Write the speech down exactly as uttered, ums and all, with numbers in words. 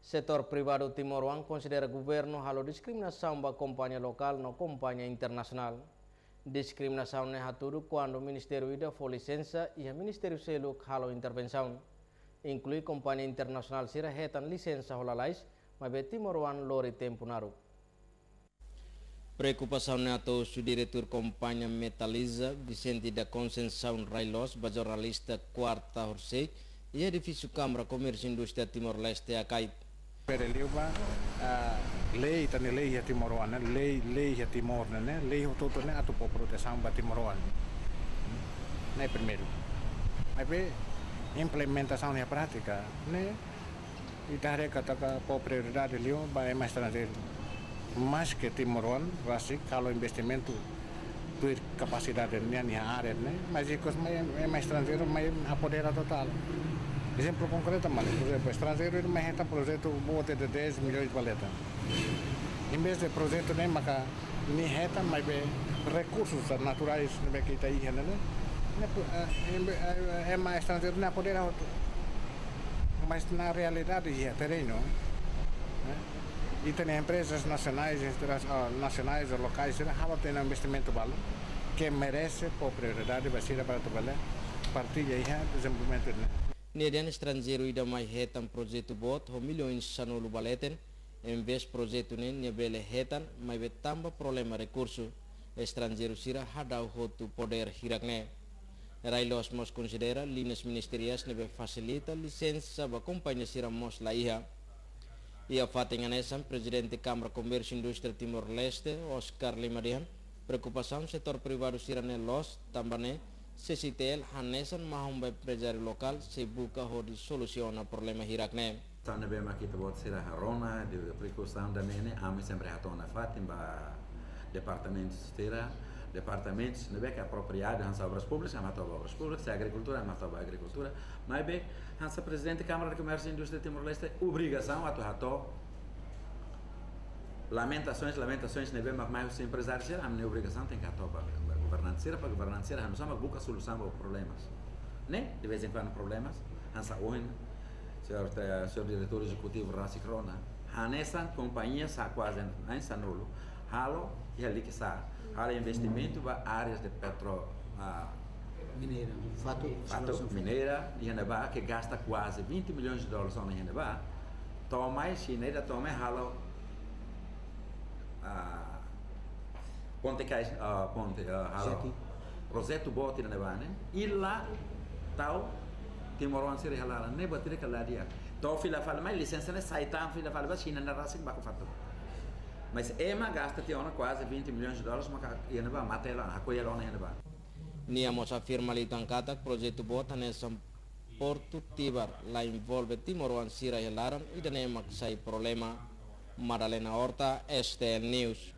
Setór privadu timoroan konsidera governu halo diskriminasaun ba kompañia lokál no kompañia internasionál. Diskriminasaun ne'e hatudu kuandu ministériu ida fó lisensa, iha ministériu seluk halo intervensaun. Inklui kompañia internasionál sira hetan lisensa ho lalais, maibé timoroan lori tempu naruk. Preokupasaun ne'e hato'o husi diretór kompañia Metaliza, Vicente da Conceição Railos, ba jornalista kuarta horisehik, iha edifísiu Kámara Komérsiu Indústria Timor-Leste, Akait. Prefere liu ba, ah, lei, ita-nia lei iha timoroan, ne'e, lei, lei iha Timor, ne'e, ne'e, lei hotu-hotu ne'e atu fó protesaun ba timoroan. Ne'e primeiru. Maibé implementasaun iha prátika, ne'e, ita haree katak fó prioridade liu ba ema estranjeiru. Maske timoroan rasik halo investimentu tuir kapasidade nian iha área ne'e, mas ikus mai ema estranjeiru mai apodera totál. Ezemplu konkretu mak ne'e, por ezemplu, estranjeiru mai hetan projetu boot de dez milhões ba leten. Em vez de projetu ne'e maka nia hetan, maibé rekursus naturais ne'ebé ke ita iha ne'e, ne'e, ne'e, eh, em ve-, eh, ema estranjeiru ne'e apodera hotu. Mas na realidade iha terrenu, eh, ita-nia empresas nasionais, interna-, ah, nasionais ou lokais, sira halo tiha ona investimentu balu ke merese fó prioridade ba sira para atu bele partisipa iha dezenvolvimentu ne'e. Nia dehan estranjeiru ida mai hetan projetu boot ho milhões sanulu ba leten, em vez projetu ne'e nia bele hetan, maibé tanba problema rekursu, estranjeiru sira hadau hotu podér hirak ne'e. Railos mós konsidera liñas ministeriais ne'ebé fasilita lisensa ba kompañia sira mós la iha. Iha fatin hanesan, Prezidente Kámara Komérsiu Indústria Timor-Leste, Oscar Lima dehan, preokupasaun setór privadu sira-ne'e loos, tanba ne'e, C C I T L hanesan mahon ba emprezáriu lokál sei buka hodi solusiona problema hirak ne'e. Tan ne'ebé mak ita-boot sira rona, de preokupasaun ida-ne'e ne'e, ami sempre hato'o nafatin ba departamentu sira, departamentu ne'ebé ke apropriadu hanesan Obras Públikas, ami hato'o ba Obras Públikas, se Agrikultura, ami hato'o ba Agrikultura. Maibé, hanesan Prezidente Kámara de Komérsiu e Indústria Timor-Leste, obrigasaun atu hato'o lamentasoens, lamentasoens ne'ebé mak mai husi emprezáriu sira, ami-nia obrigasaun tenke hato'o ba, ba governante sira, para governante sira hanoin mak buka solusaun ba problemas. Ne'e, de vez em quando problemas, hanesan ohin, señór, eh, señór diretór ezekutivu rasik rona, hanesan kompañia sira kuaze na'in sanulu, halo, iha Likisá, halo investimentu ba áreas de petro, ah, Mineira. Fato, fato, fato. Mineira, iha ne'ebá, ke gasta kuaze vinte milhões de dólares ona iha ne'ebá. To'o mai, Xina ida to'o mai halo, ah, ponte kais, ah, ponte, ah, halo. Jeti. Projetu boot iha ne'ebá ne'e. I la tau timoroan sira iha laran ne'e, buat ida ke la di'ak. To'o fila fali mai, lisensa ne'e sai tan fila fali ba Xina ne'e rasik baku fatuk. Mas ema gasta tiha ona kuaze vinte milhões de dólares, maka iha ne'ebá, mate hela, hakohi hela ona iha ne'ebá. Nia mós afirma liután katak projetu boot hanesan Portu Tibar la envolve timoroan sira iha laran, ida-ne'e mak sai problema. Madalena Horta, S T N News.